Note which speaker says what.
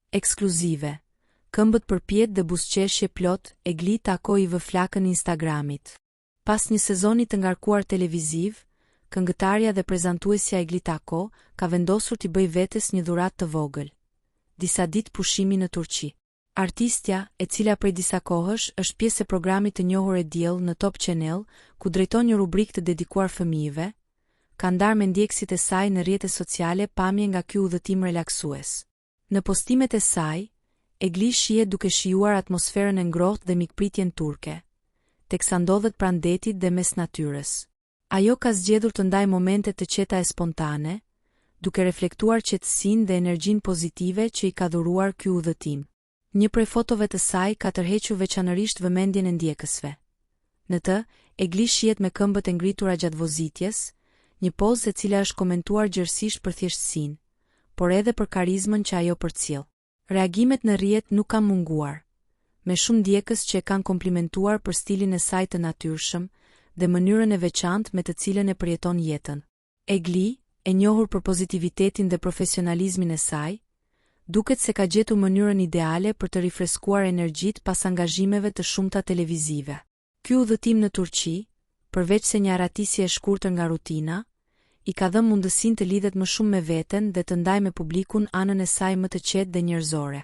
Speaker 1: Ekskluzive, Këmbët përpjetë dhe buzëqeshje plot, Egli Tako i vë flakën Instagramit. Pas një sezoni të ngarkuar televiziv, këngëtarja dhe prezantuesja Egli Tako ka vendosur t'i bëjë vetes një dhuratë të vogël, disa ditë pushimi në Turqi. Artistja, e cila prej disa kohësh është pjesë e programit të njohur E Diell në Top Channel, ku drejton një rubrikë të dedikuar fëmijëve, ka ndarë me ndjekësit e saj në rrjete sociale pamje nga ky udhëtim relaksues. Në postimet e saj, Egli shihet duke shijuar atmosferën e ngrohtë dhe mikpritjen turke, teksa ndodhet pranë detit dhe mes natyrës. Ajo ka zgjedhur të ndajë momente të qeta e spontane, duke reflektuar qetësinë dhe energjinë pozitive që i ka dhuruar ky udhëtim. Një prej fotove të saj ka tërhequr veçanërisht vëmendjen e ndjekësve. Në të, Egli shihet me këmbët e ngritura gjatë vozitjes, një pozë e cila është komentuar gjerësisht për thjeshtësinë, por edhe për karizmën që ajo përcjell. Reagimet në rrjet nuk kanë munguar, me shumë ndjekës që e kanë komplimentuar për stilin e saj të natyrshëm dhe mënyrën e veçantë me të cilën e përjeton jetën. Egli, e njohur për pozitivitetin dhe profesionalizmin e saj, duket se ka gjetur mënyrën ideale për të rifreskuar energjitë pas angazhimeve të shumta televizive. Ky udhëtim në Turqi, përveçse një arratisje e shkurtër nga rutina, i ka dhënë mundësinë të lidhet më shumë me veten dhe të ndajë me publikun anën e saj më të qetë dhe njerëzore.